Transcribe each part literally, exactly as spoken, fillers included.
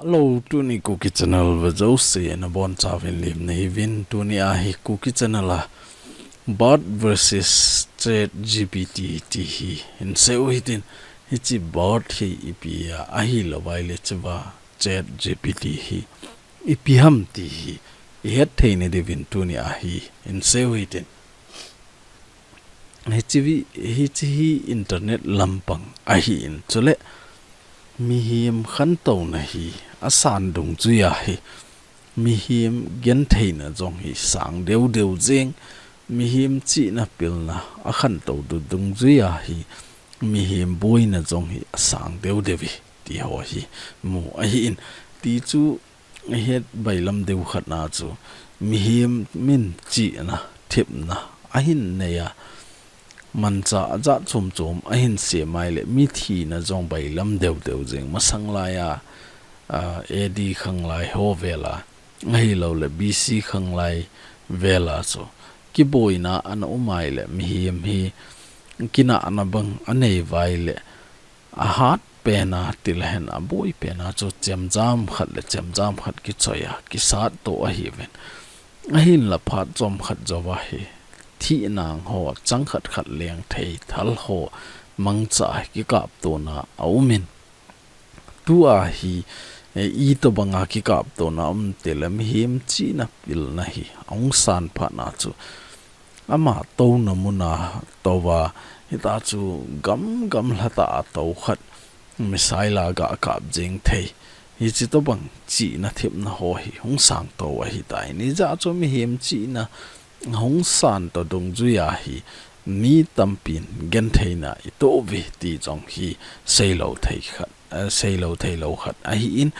Hello, tuni Kuki Channel vea jouse nabonchauvin lemna hiuvin. Tuni a hi Kuki Channel a Bard versus Chat G P T ti hi hin seiyu hitin, hiche Bard hi ipi ham, ahilouleh hiche Chat G P T hi ipi ham ti hi ihet theina diuvin tuni a hi hin seiyu hitin. Hiche hi, hiche hi internet lampang ahin, chule mihem khantouna hi asan dungjuiya hi mihem gentheina jong hi sang deudeu jeng, mihem chihna pilna akhantou dungjuiya hi mihem boina jong hi asang deudeu hi ti ho hi mu ahin, ti chu ihet bailam deu khatna chu mihem min chihna, thepna ahin neiya, manchah ajat chom chom ahin sem ahileh, mi thina jong bailam deudeu jeng, masang laiya, ah, A D khanglai ho vela, ahilouleh B C khanglai vela chu kiboina ana um ahileh, mihem hi kinahna bang anei uva ahileh, ahat pena tilehen aboi pena chu chemjam khat le chemjam khat kichoiya kisat to ahiuvin. Ahinla phat chomkhat jouva hi thina ho chang khat khat leng thei thal ho mangcha kikaptona aumin. Tua hi, eh, itobanga kikaptona um tileh mihem chihna pilna hi ahung san phatna chu ama touna muna touva, hita chu gam gam lhatah a tou khat missile a gakap jeng thei, hiche tobang chihna thepna ho hi hung sang to ahitai. Hijeh chun mihem chihna hung san to dungjuiya hi mi tampin gentheina ito uve ti jong hi seilou thei khat, eh, seilou theilou khat ahin.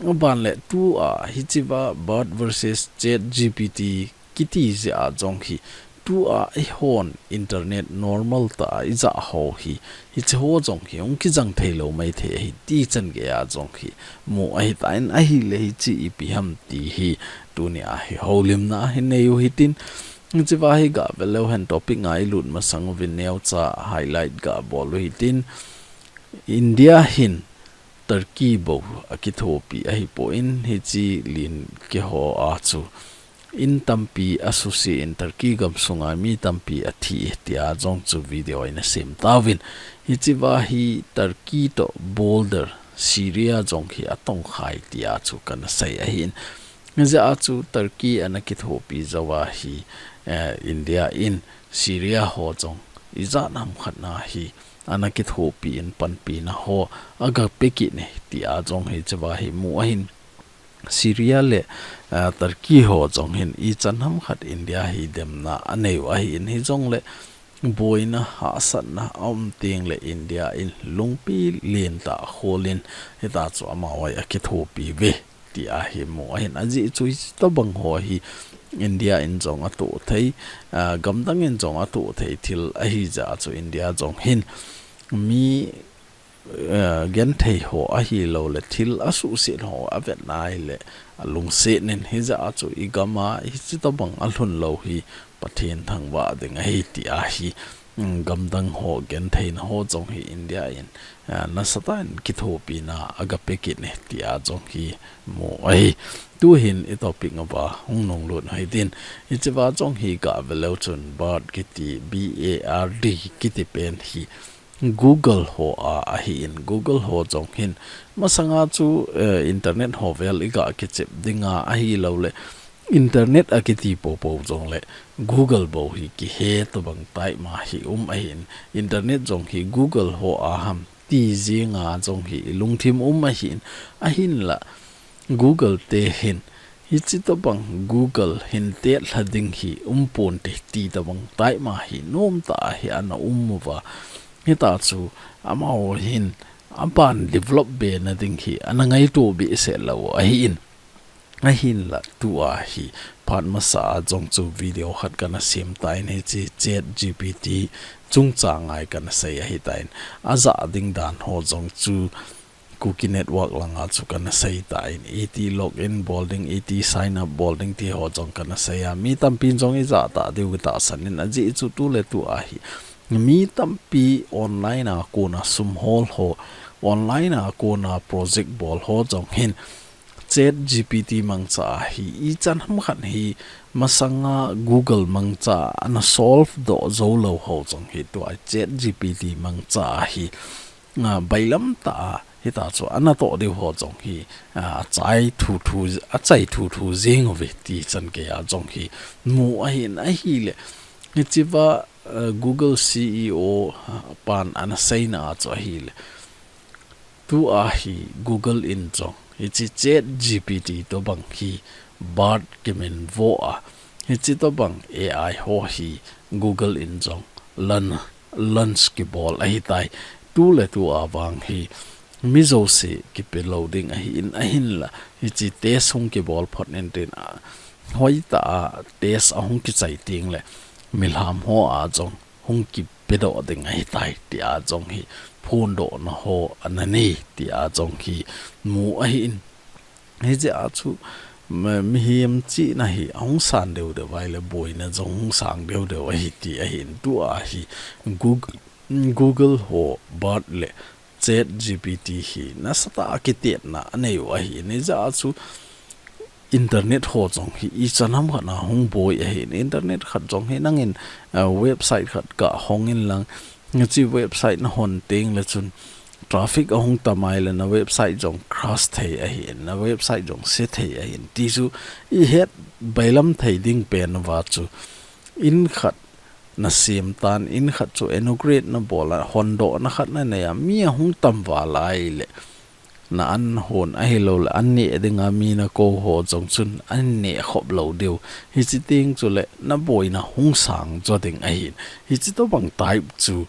Aban le tua hiche va Bard versus Chat G P T kiti jeh a jong hi, tua eihon internet normal tah a ija ho hi, hiche ho jong hi hung kijang theilou maithei ahi ti chan geiya jong hi mu ahitan, ahileh hiche ipi ham ti hi tuni a hi houlimna hi neiyu hitin. Hiche va hi gave leu hen, topic nga ilut masang uvin neocha highlight gabol u hitin. India hin Turkey bou akithopi ahipon, hiche lin kiho a chu in tampi asusen, Turkey gamsunga mi tampi athi tia jong chu video ina sem tauvin. Hiche va hi Turkey to border Syria jong hi atongkhai tia chu kana sei ahin. Hijeh a chu Turkey ana kithopi jouva hi, eh, India in Syria ho jong ijat ham khat na hi ana kithopi in panpina ho aga pe kit e tia jong hiche va hi mu ahin. Syria le, ah, Turkey ho jong hin ichan ham khat India hi demna aneiyu ahin, hijongleh boina hahsatna aum tengleh India in lungpi lentah a kholin hita chu amaho hi akithopi uve tia hi mu ahin. Ajeh chu hiche tobang ho hi India in jong atoh thei, ah, gamdang in jong atoh thei thil ahijeh chun India jong hin mi, eh, genthei ho ahilouleh thil asuhset ho avet nai leh alungset in, hijeh chun igam a hiche tobang alhun lou hi Pathen thangvah ding ahi tia hi, mm, gamdang ho gentheina ho jong hi India in, eh, nasatah in kithopina aga pe kit e tia jong hi mu ahi. Tuhin i topic nga va hung nunglut u hitin, hiche va jong hi gave leu chun Bard kiti, B A R D kiti pen hi Google ho a ahin, Google ho jong hin masanga chu, eh, internet ho vel iga kichep dinga ahilouleh internet akiti popo jongleh Google bou hi kihe tobang taima hi um ahin, internet jong hi Google ho a ham ti jenga jong hi ilungthim um ahin, ahinla Google te hin hiche tobang Google hin tetlha ding hi um ponte ti tobang taima hi nomtah a hi ana um uva. Hita chu amaho hin aban develop be na ding hi ana ngaito behseh lou ahin. Ahinla tua hi phat masa a jong chu video khat kana sem tan, hiche Chat G P T chungchang a hi kana sei ahitan. Ajah ding dan ho jong chu Kuki Network langa chu kana sei tan, iti login bol ding, iti sign up bol ding ti ho jong kana sei a, mi tampin jong ijah tah diu katahsan in, ajeh chu tuletu a hi mi tampi online a kona sum hol ho, online a kona project bol ho jong hin Chat G P T mangcha hi ichan ham khat hi masanga Google mangcha ana solve doh jou lou ho jong hi tua Chat G P T mangcha hi, a, bailam tah a hita chu ana toh diu ho jong hi, a, achai thu thu, achai thu thu jing uve ti chan geiya jong hi mu ahin ahile. Hichea, a, Google C E O, a, pan ana seina a chu ahile. Tua hi Google in jong hiche Chat G P T tobang hi Bard kiminvo a, hiche tobang A I ho hi Google in jong lan-, launch kibol ahitai. Tu le tu a vang hi mi jouse kipe lou ding ahin, ahinla hiche test hung kibol phot intin a, hoitah a test ahung kichai tengle milham ho a jong hung kipedoh ding ahitai, tia jong hi phondohna ho ana nei, tia jong hi mu ahin. Hijeh a chu, ma-, mihem chihna hi ahung sang deh deh vai le boina jong hung sang deh deh ahi ti ahin. Tua hi Goog-, Google ho Bard le Chat G P T hi nasatah a kitetna anei u ahin. Hijeh a chu internet ho jong hi ichan ham khat a hung boi ahin, internet khat jong hi nangin, a, website khat gah hong in lang, hiche website nahon tengle chun traffic ahung tam ahile na website jong crash thei ahin, na website jong se thei ahin. Ti chu ihet bailam thei ding pen uva chu in khat nasem tan, in khat chu inaugurate nabol a, hondohna khat nanei a, mi ahung tam val ahile na an hon ahilouleh an neh dinga mi nakou ho jong chun an neh khop lou diu. Hiche teng chule naboina hung sang jo ding ahin. Hiche tobang type chu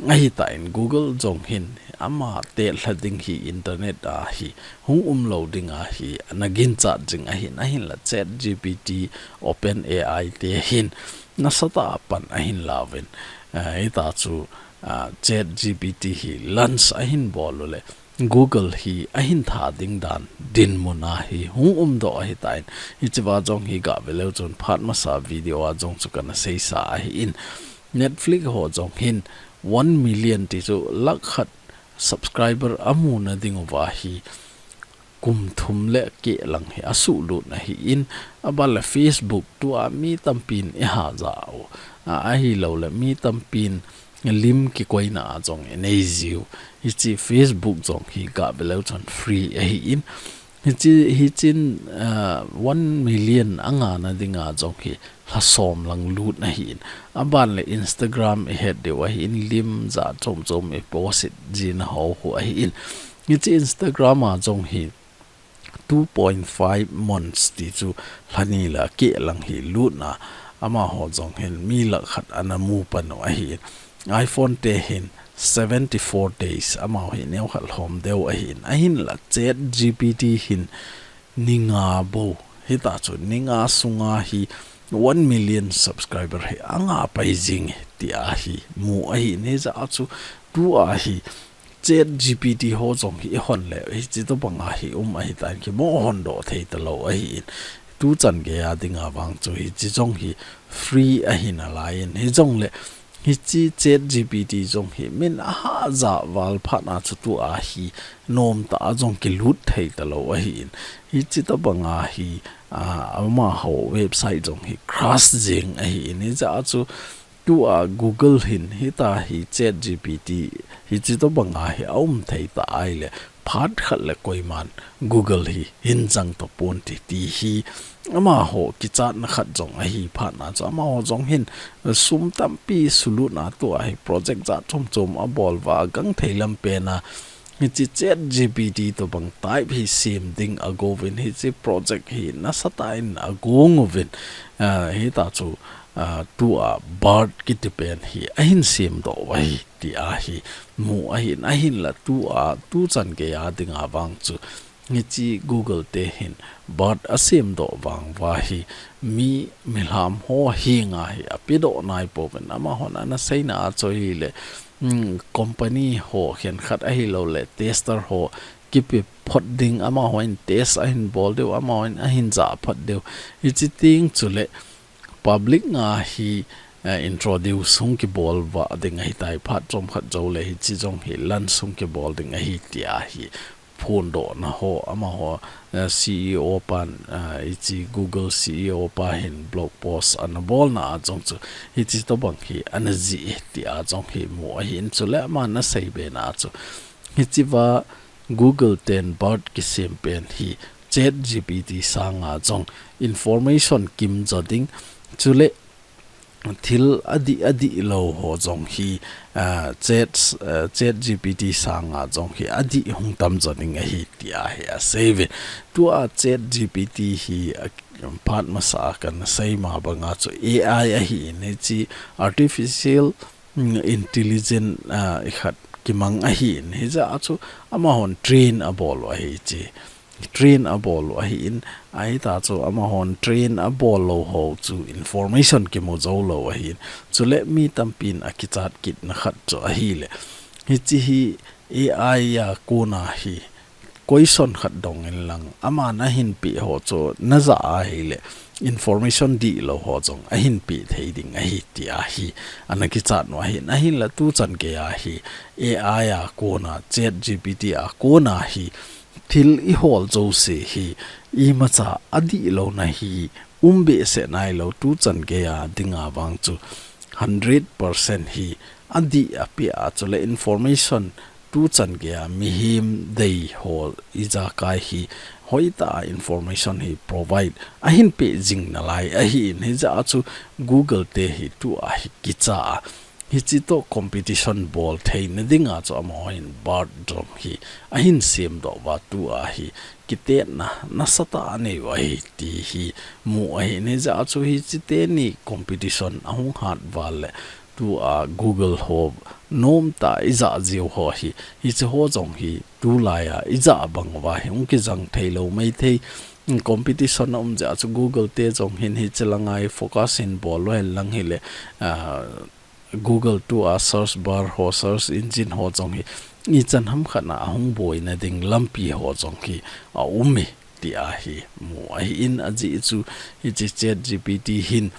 ahitan Google jong hin ama telha ding hi internet a hi hung um lou dinga hi ana ginchat jing ahin, ahinla Chat G P T, Open A I te hin nasatah a pan ahin lauvin. A, hita chu, a, Chat G P T hi launch ahin bol uleh Google hi ahin tha ding dan dinmun a hi hung umdoh ahitan. Hichea jong hi gah ve leu chun phat masa video a jong chu kana seisa ahin. Netflix ho jong hin one million ti chu lakh khat subscriber amuna ding uva hi kum thum le keh lang hi asuhlut ahin, aban le Facebook tua mi tampin eiha ja u, a, ahilouleh mi tampin lim kikoina a jong inei jiu. Hiche Facebook jong hi gah ve leu chun free ahin. Hiche, hichen, a, one million angana dinga jong hi lha som lang lut ahin. Aban le Instagram ihet diu ahin, lim jat chom chom ipost jina ho khu ahin. Hiche Instagram a jong hi two point five months ti chu lha ni le keh lang hi lutna. Amaho jong hin mi lakh khat ana mu pan u ahin. iPhone te hin seventy-four days, amaho hi neokhat lhom deu ahin. Ahinla Chat G P T hin ni nga bou, hita chu ni nga sunga hi one million subscriber hi anga pai jing e, tia hi mu ahin. Hijeh a chu tua hi Chat G P T ho jong hi ihon le, hiche tobanga hi um ahitan, kimoh hondoh thei talou ahin. Tu chan geiya dinga vang chu hiche jong hi free ahi nalaiyin, hijongle hiche Chat G P T jong hi min ahahsa val phat a chu tua hi nomtah a jong kilut thei talou ahin. Hiche tobanga hi, a, amaho website jong hi crash jeng ahin. Hijeh a chu tua Google hin hita hi Chat G P T hiche tobanga hi aum thei ta ahile phat khat le koiman Google hi hin chang tapon ti, ti hi amaho kichatna khat jong ahi phat a chu amaho jong hin sum tampi sulutna tua hi project jat chom chom abol uva agang thei lam pen a hiche Chat G P T tobang type hi sem ding agouvin hiche project hi nasatah in agong uvin, a, hita chu, a, tua Bard kiti pen hi ahin semdoh u ahi, tia hi mu ahin, ahinla tua, tu chan geiya dinga vang chu hiche Google te hin Bard asemdoh vang uva hi mi, milham ho henga hi apedoh naipouvin, amahon ana seina a chu hile, um, company ho khenkhat ahilouleh tester ho kipe phot ding, amahon test ahin bol diu, amahon ahin jah phot diu. Hiche teng chule public nga hi, eh, introduce hung kibol uva ding ahitai, phat chomkhat joule hiche jong hi launch hung kibol ding ahi tia hi phondohna ho, amaho, eh, C E O pan, eh, hiche Google C E O pa hin blog post ana bolna a jong chu, hiche tobang hi ana jih tia jong hi mu ahin, chule aman asei bena chu, hichea Google ten Bard kisem pen hi Chat G P T sanga jong information kimjo ding, chule thil adih, adih lou ho jong hi, ah, Chat, ah, Chat G P T sanga jong hi adih hung tamjo ding ahi tia hi aseiyin. Tua Chat G P T hi, ah, phat masa a kana sei ma banga chu A I ahin, hiche artificial, mm, intelligent, ah, ikhat kimang ahin, hijeh a chu amahon train abol u ahi chu. Train abol u ahin, ahita chu amahon train abol lou ho chu information kimu jou lou ahin. Chule mi tampin akichat kitna khat chu ahile, hiche hi A I a kona hi question khat dong inlang, aman ahin pe ho chu najah ahile, information dihlou ho jong ahin pe thei ding ahi tia hi ana kichat u ahin, ahinla tuchan geiya hi A I a kona, Chat G P T a kona hi thil ihol jouse hi imacha adihlouna hi um behseh nailou, tuchan geiya dinga vang chu hundred percent hi adih apeh a, chule information tuchan geiya mihem dei ho ijakai hi hoitah a information hi provide ahin peh jing nalai ahin, hijeh a chu Google te hi tua hi kicha a, hiche toh competition bol theina dinga chu amahon Bard jong hi ahin semdoh uva, tua hi kitetna nasatah anei u ahi ti hi mu ahin, hijeh a chu hiche teni competition ahung hat uva le, tua Google ho nomtah a ijah jiu ho hi, hiche ho jong hi tulaiya ijah bang uva hi hung kijang theilou maithei. Competition aum jeh a chu Google te jong hin hiche langa hi focus hin bol u henlang hile, ah, Google tua search bar ho, search engine ho jong hi ichan ham khat na ahung boina ding lampi ho jong hi aum e tia hi mu ahin, ajeh chu hiche Chat G P T hin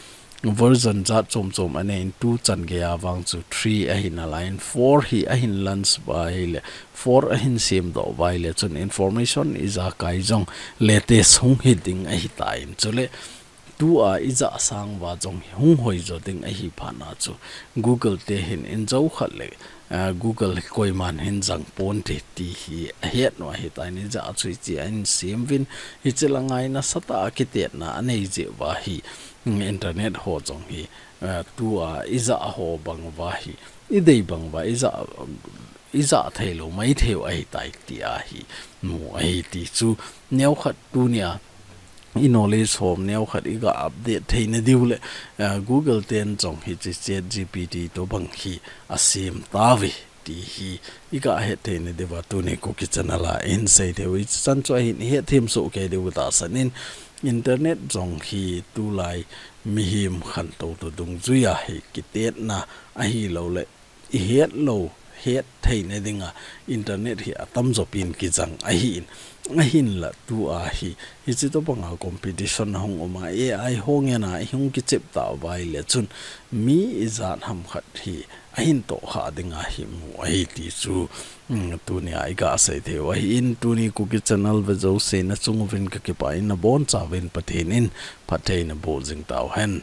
version jat chom chom anei in, tuchan geiya vang chu three ahin alai in, four hi ahin launch uva ahile, four ahin semdoh uva ahile chun information ijakai jong latest hung hi ding ahitan, chule tua ijah sang uva jong hi hung hoijo ding ahi phat na chu Google te hin injo khat le, ah, Google hi koiman hin jang ponte ti hi ahet u ahitan, hijeh a chu hiche ahin sem uvin, hiche langa hi nasatah a kitetna anei jeh uva hi, mm, internet ho jong hi, ah, tua ijah ho bang uva hi, idei bang uva ijah, ijah theilou maithei u ahitai tia hi mu ahi ti chu, neokhat tunia i knowledge ho neokhat iga update theina diu le, ah, Google ten jong hiche Chat G P T tobang hi asem tauve ti hi iga het theina diuva tuni Kuki channel a ihin sei theiu, hichan chu ahin ihet them soh kei diu katahsan in, internet jong hi tulai mihem khantou to dungjuiya hi kitetna ahilou le, ihet lou, het theina dinga internet hi atamjo pin kijang ahin, ahinla tua hi, hiche tobanga competition ahung um a, A I ho ngen a ihung kichep tauva ahile chun mi ijat ham khat hi ahin tohkhah dinga hi mu ahi ti chu, mm, tunia iga sei theiu ahin, tuni Kuki channel ve jouse nachung uvin kakipah in, nabonchauvin Pathen in phatthei naboh jing tauhen.